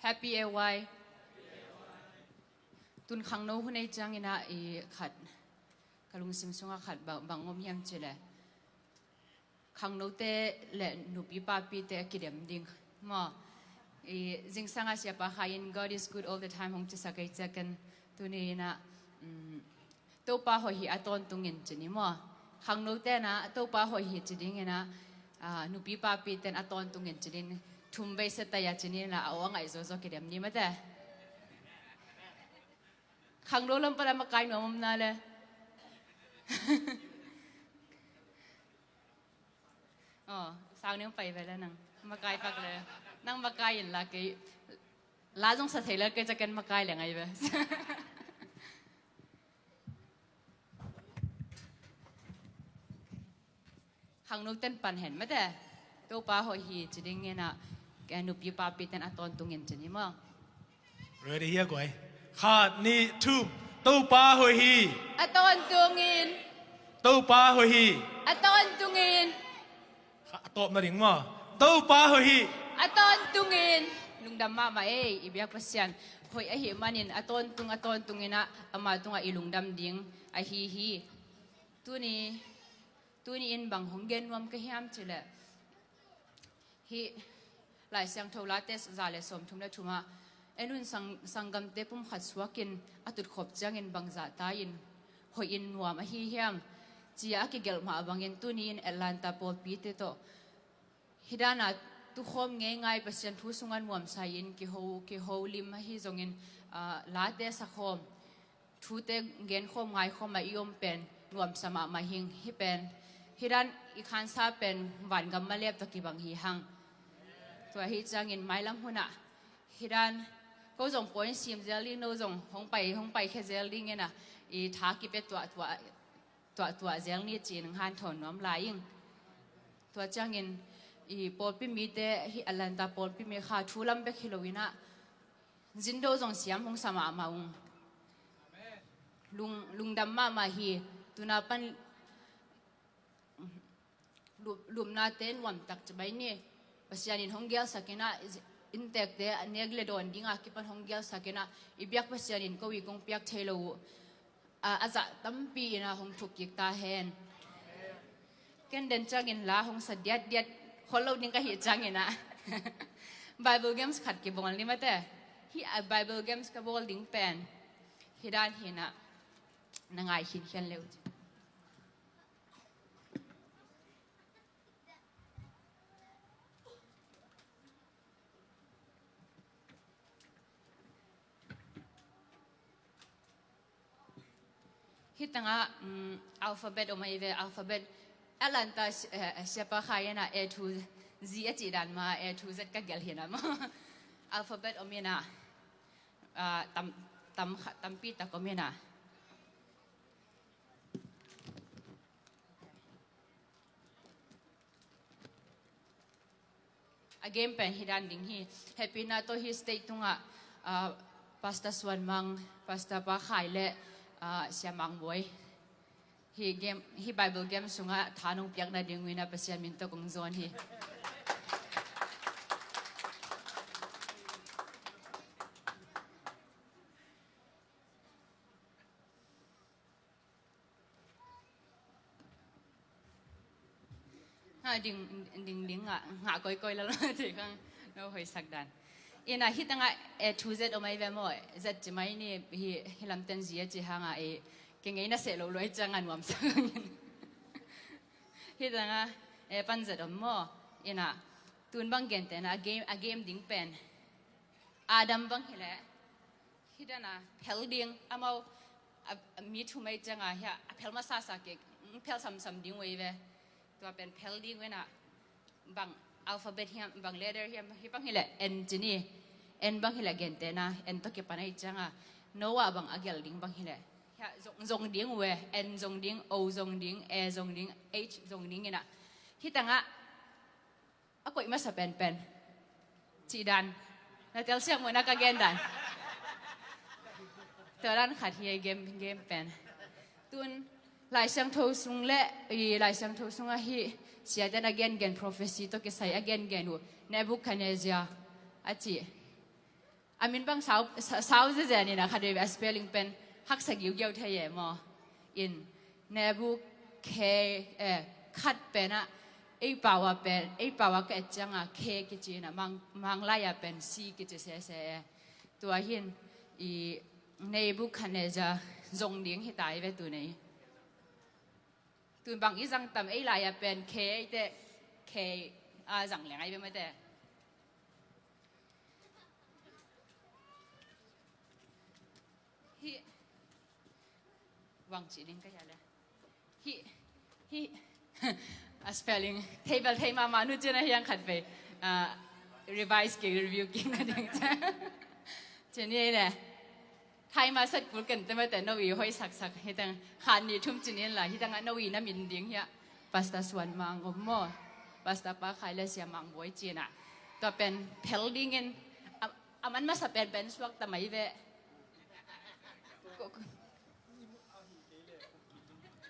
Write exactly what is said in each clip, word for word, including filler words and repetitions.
A P A Y. Tun khangno hun ei ciangin ah i khat ka lungsim sungah khat bang, bang om hiam cih leh khangnote le nupi papite a kidem ding maw? I zingsang a siapa Khai in God is good all the time hong cisak ei ciangin tuni in ah, um, Topa hoih hi a tawntungin ci ni maw? Khangnote na Topa hoih hi ci dingin ah, ah, nupi papite in a tawntungin ci ding, thum vei setai a ci ni in ah, a aw a ngaih zawzaw kidem ni mate. Khangno lam pan a makai nuam om na le. Aw, sang ning pai ve le nang. Makai pak le. Nang makai in la kei. La zong sa thei le kei ca ken makai le ngai ve. Khangno ten pan hen mate. Topa hoih hi ci dingin ah, nupi papite in a tawntungin ci ni maw? Ready, hia guai. Khat, nih, thum. Topa hoih hi. A tawntungin. Topa hoih hi. A tawntungin. Kha, a tawpna ding maw? Topa hoih hi. A tawntungin. Lungdam mahmah ei, i biak Pasian hoih ahih manin a tawntung, a tawntungin ah ama tungah i lungdam ding ahi hi. Tuni, tuni in bang hong gen nuam ka hiam cih leh, hih Lai Siangtho Late za le sawmthum le thumah, en un, sang, sanggamte pumkhat suakin a tutkhop ciangin bangzah ta in hoih in nuam ahi hiam, ci-a a kigelh mah bangin tuni in Atlanta pawlpite tawh hih dana tukhawm ngeingai, Pasian thu sungah nuamsa in kiho, kiho lim ahi zongin, ah, late sakhawm, thute genkhawm ngaikhawm a i om pen nuamsa mahmah hing. Hih pen, hih dan i khansa pen vangam malep tawh kibang hi hang. Tua hi ciangin mailam hunah hih dan ko zong point sim zel ding, no zong hong pai, hong pai khe zel dingin ah, i tha kipia tuahtuah, tuahtuah zel ni ci-in hanthawn nuam lai ing. Tua ciangin i pawlpi mite, hih Atlanta pawlpi mi kha thu lam bek hi loin ah zindo zong siam hong sa mahmah ung. Lung, lungdam mahmah hi. Tuna pan lup, lupnate nuamtak ci mai ni. Pasian in hong gelsak in ah, inntekte a nek le dawn dinga kipan hong gelsak in ah, i biak Pasian in ko i kong piak thei lo uh, a, a zah tampi in ah hong thuk kik ta hen. Ken den ciangin la hong sa diatdiat khol lo ding ka hih ciangin ah Bible games khat kibawl ni mate. Hih a Bible games ka bawl ding pen hih dan hi in ah, na ngai khinkhian le uh ci. Hih tangah, um, alphabet om ahi ve, alphabet. Atlanta si-, eh, siapa Khai in ah A to Z a cih dan mah A to Z ka gelh hi in ah maw? Alphabet om in ah, ah, tam, tam, tampi tak om in ah. A game pen hih dan ding hi. Hehpihna tawh hih stage tungah, ah, Pastor Suan Mang, Pastor Pa Khai le, ah, Sia Mang Bawi, hih game, hih Bible game sungah tha nong piakna ding uh in ah Pasian min tawh kong zawn hi. Ha, ding, ding, ding ngah, ngah koikoi lalo ti kang no hoisak dan. In ah hih tangah A to Z om ahi ve maw, Z ci mai ni, hih, hih lamten Z a ci hang a, eh, kei ngeina seh lo luai ciang a nuamsa kang in. Hih tangah A pan Z om maw, in ah tun bang gentehna a game, a game ding pen Adam bang hileh hih dan a phel ding, amau, a, a mi thum ei ciang a hia, a phel masasa kei, phel samsam ding uh ei ve. Tua pen phel ding uh in ah bang alphabet hiam, bang letter hiam, hih bang hileh N ci ni. N bang hileh gentehna, N tawh kipan ei ciang a Noah bang a gelh ding bang hileh hia, zong, zong ding uh e, N zong ding, O zong ding, A zong ding, H zong ding in ah hih tangah a koih masa penpen cih dan. Na telsiam uh na ka gen dan. Tua dan khat hi a game, game pen. Tun Lai Siangtho sung le, i Lai Siangtho sungah hih siaten a gengen prophecy tawh kisai a gengen uh Nebuchadnezzar a cih A min bang sau, sau, sau zezen in a khat veve a spelling pen haksa giugiau thei e maw. In Nebu K, eh, khat pen ah ei pau a pen, ei pau a ka et ciang a K kici in a, Mang, Manglai a pen C kici sese e. Tua hin i Nebuchadnezzar zong ding hi ta i ve tu nei. Tun bang i zang tam ei lai a pen K ei te, K a zang leng ai ve mate. Hi. Wang ci ding ka ya le. Hi. Hi. A spelling table thei mama nu cina hiang khat vei. Ah, revise ki review ki na ding ca. Cini le. Thai ma sat kul kan te mate no i hoi sak sak hi tang khan ni thum cinin la hi tang a no i na min ding hia. Pastor Suan Mang om maw. Pastor Pa Khai le Sia Mang Boi cina. Tua pen phel dingin a, a man masa pen pen suak ta mai ve.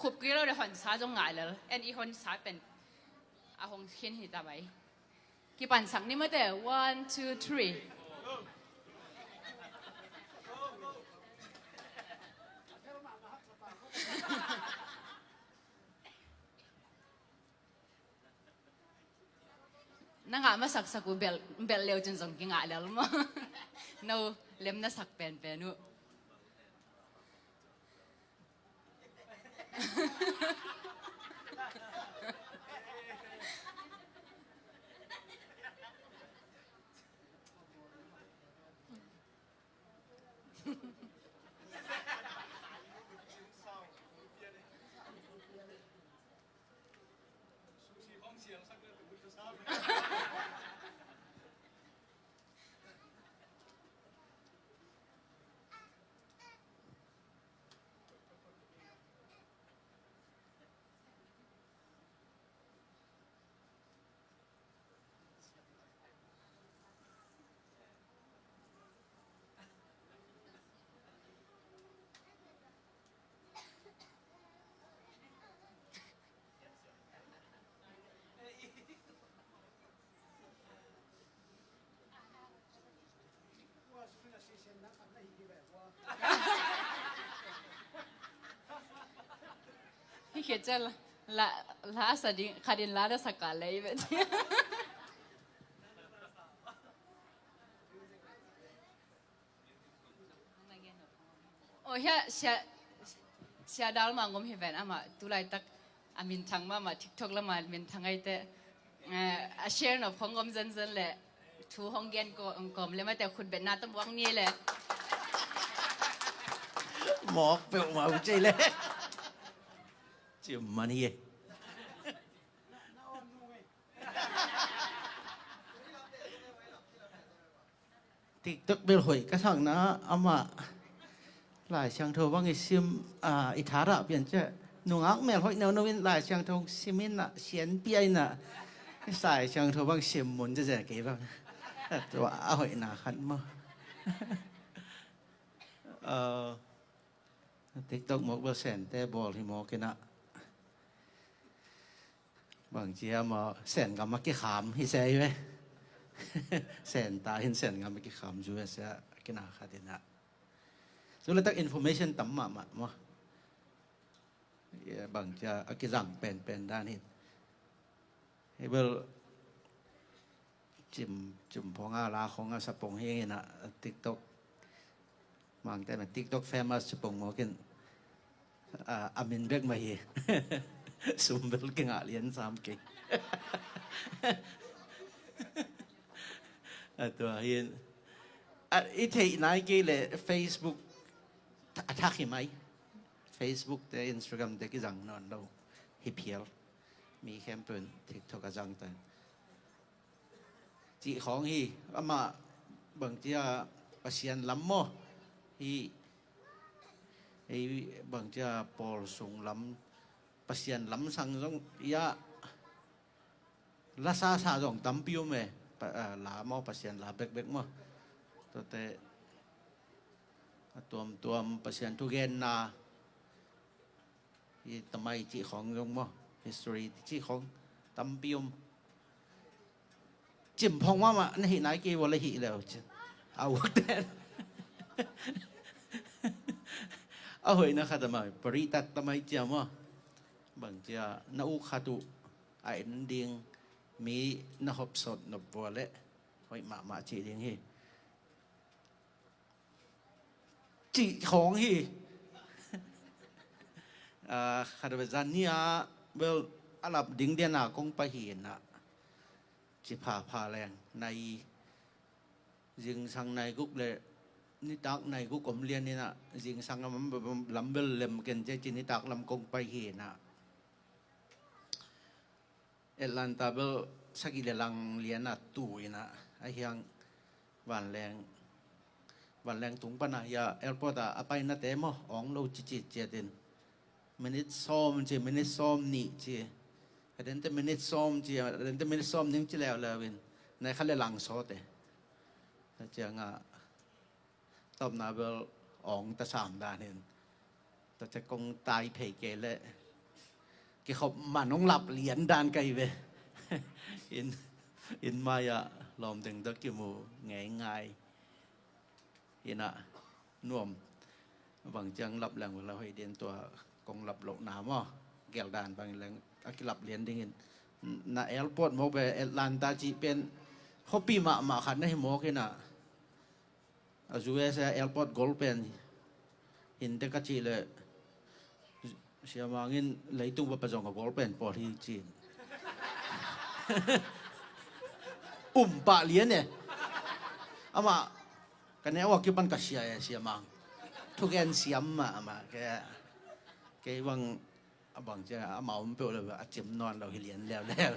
Khup kilo le hon sa zong ngai lel. En i hon sa pen a hong khin hi ta mai. Kipan sak ni mate. One, two, three. Na ngah masak sak uh bel, bel leu cun zong kingah lel maw? No lem na sak penpen uh. Hi khia ciang la, la, la sa ding, khat in la da sa ka lei ve. Oh, hia, sia, sia dal ma ngom hi ven ama, tulai tak a min thang ma, ma TikTok la ma min thang ai te, eh, a share no phong ngom zen zen le, thu hong gen ko, kawm le mate khutbetna tam wang ni le. Mawk peuhmah uh cei le. Ciam man hi e. TikTok bel hoih ka sakna amah Lai Siangtho bang i sim, ah, i thadah pian ciah nungak mel hoih neuno in Lai Siangtho sim in ah sian pia in ah Lai Siangtho bang sim mun zezen kei bang. Tua a hoihna khat maw? Ah, TikTok mawk bel sente bawl hi mawk in ah. Bangci a maw, Sen gam a kikham hi se hi ve. Sen ta hin Sen gam a kikham zu a sia kina khat in ah. Zu le tak information tam mahmah maw. Bangci a kizang penpen dan hi. Hi bel Cim, cim phong a la khong a sa pong hi ing in ah TikTok. Mangte na TikTok famous ci pong mawk in, a, a min bek mah hi. Sum bel kingah lian sam kei. A tua hi in. A, i theih nai kei le Facebook a thak hi mai. Facebook te, Instagram te kizang nawn lo. Hi phial. Mi khempeuh in TikTok a zang tan. Cih khawng hi, amah bangci a Pasian lam maw? Hi, hi bangci a pawl sung lam, Pasian lam sang zong, ia, la sasa zong tampi um e, pa, a, la maw, Pasian la bekbek maw? Tuate, a tuamtuam, Pasian thugenna, hi tamai cih khawng zong maw, history cih khawng tampi um. Cim phong mahmah na hih nai kei vua le hih leu cin. A ukten a hoihna khat a mai paritat tamai cia maw? Bang cia na uk khat uh a en ding mi na hopsot nop vua leh hoih mahmah cih ding hi. Cih khawng hi. Ah, khat a zan ni a bel a lap ding diana kong pai hi na. Ci phapha leng nai zingsang nai guk le nitak nai guk om lian ina zingsang lam bel lem ken cia ci nitak lam kong pai hi na. Atlanta bel sagih le lang liana tu ina a hiang vanleng vanleng tung pana hia airport a a painate maw awng lo cicit ciatin minute sawm ci minute sawm nih ci. Adente minute sawm ci adente minute sawm ning ci leuleu in nai kha le lang sawte. Tua cianga tawpna bel awng ta sam dan hin tua cia kong tai phei kei leh kikhop man hong lap lian dan kai ve. In in mai-ah lawm deng tua kimu ngeingai. Ina nuam bang ciang lap leng vel a hoih din tua kong lap lohna maw? Geldan bang leng a kilap lian dingin na airport mawk ve Atlanta cih pen khuapi mahmah khat na hi mawk ina. A U S A airport gol pen hinte ka cih leh siamangin leitung va pazong a gol pen pawl hi cin. Um pah lian e. Amah ka neu a kipan ka sia e siamang. Thugen siam mah amah ke kei bang a bang cia ama om peuh lo a cim nawn lo hi lian leuleu.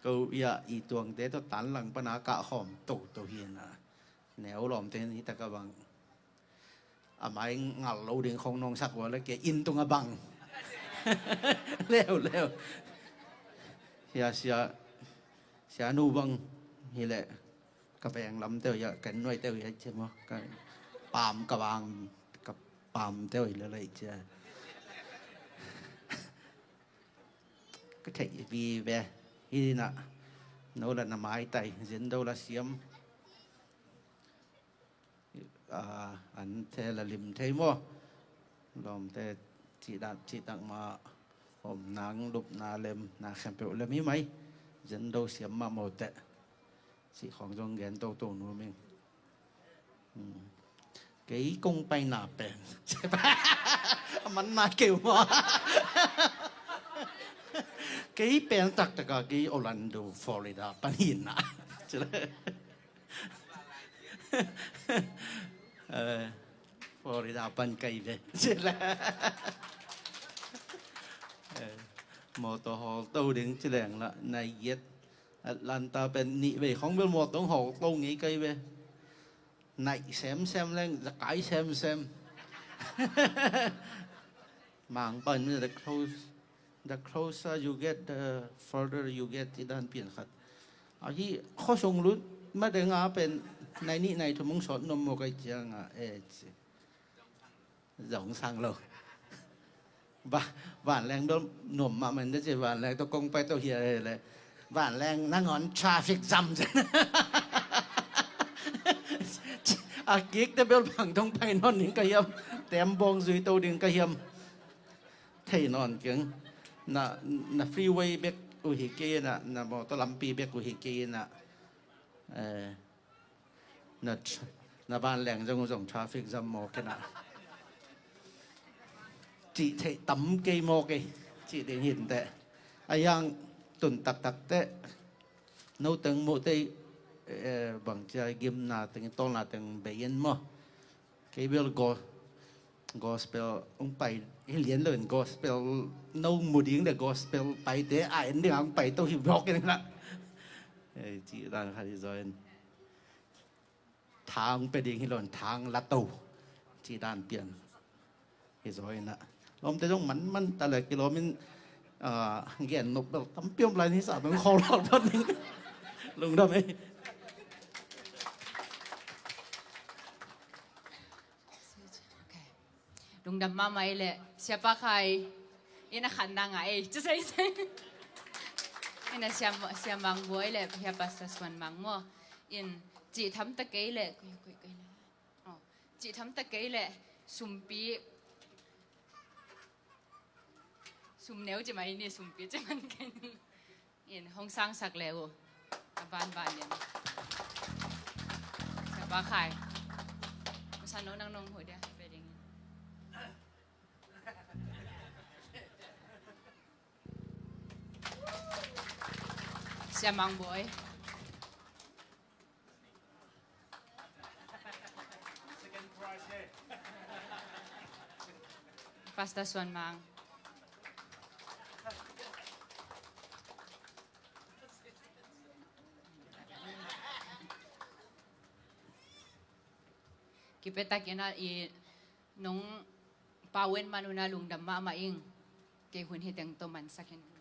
Ko ia i tuangte tawh tan lang pana kah khawm toto hi na. Neu lawmte ni taka bang a mai ngal lo ding khong nong sak ua le ke inn tunga bang leuleu. Sia sia sia nu bang hi leh ka veng lam teuh ia ka nuai teuh ia cia maw ka pam ka vang ka pam teuh hi leh lei cia. Ka theih vive hi na no la na maitai zindo la siam. An the la lim thei maw? Lawmte cihdak cihdak ma om nang lupna lem na khempeuh lem hi mai. Zindo siam mah mawteh cih khawng zong gen toto nuam ing. Kei kong paina pen a man na keu maw? Kei pen taktaka kei Orlando Florida pan hi na. Florida pan kai ve. Mawtaw hawl to ding ci leng la nai giat Atlanta pen nih vei khong bel mawtaw hawl to ngei kai ve. Naih semsem leng zakai semsem. Mangpan mi the close the closer you get the further you get i dan pian khat. Ahi khosung lut ma denga pen nai nih nai thum hong sawt nuam maw kai cianga e ci. Zong sang lo. Ba vanleng dol nuam mah man ci vanleng to kong pai to hia he le vanleng nangon traffic jam ci. A kik te bel bang tong pai non ning ka hiam. Tem bawng zui to ding ka hiam. Thei nawn keng na na freeway bek uh hi kei na na mawtaw lampi bek uh hi kei na eh, na na vanleng zong uh zong traffic jam maw kei na cih theih tam kei maw kei cih ding hin teh a yang tun taktak teh no teng muh tei eh, bang cia gimna teng tawlna teng bei in maw kei bel go gospel hong pai hi lian lo in gospel no mu ding le gospel paite a en ding a hong pai to hi bawk in na. Ei ci dan khat hi zaw in thang pe ding hi lo in thang la to ci dan pian hi zaw in na. Lawmte zong man man ta le kilawm in gen nop bel tampi om lai ni sa tong khawl lawl pan ding. Lungdam ei. Lungdam mahmah ei leh siapa khai ina khan dang a ei ci sei sei. Ina Siam, Siam Mang Buai le Hia Pastor Suan Mang maw. In cih tham ta kei le, koi, koi, koi le. Oh, cih tham ta kei le, sumpi. Sum neu ci mai ni, sumpi ci man kei ni. In hong sangsak le uh. A ban ban in. Siapa khai. Masa no nang nong hu dia, beding in. Siam Mang Buai. Pastor Suan Mang. Kipia takin a i nong pau en man un a lungdam mahmah ing. Kei hun hi teng tawh mansak in.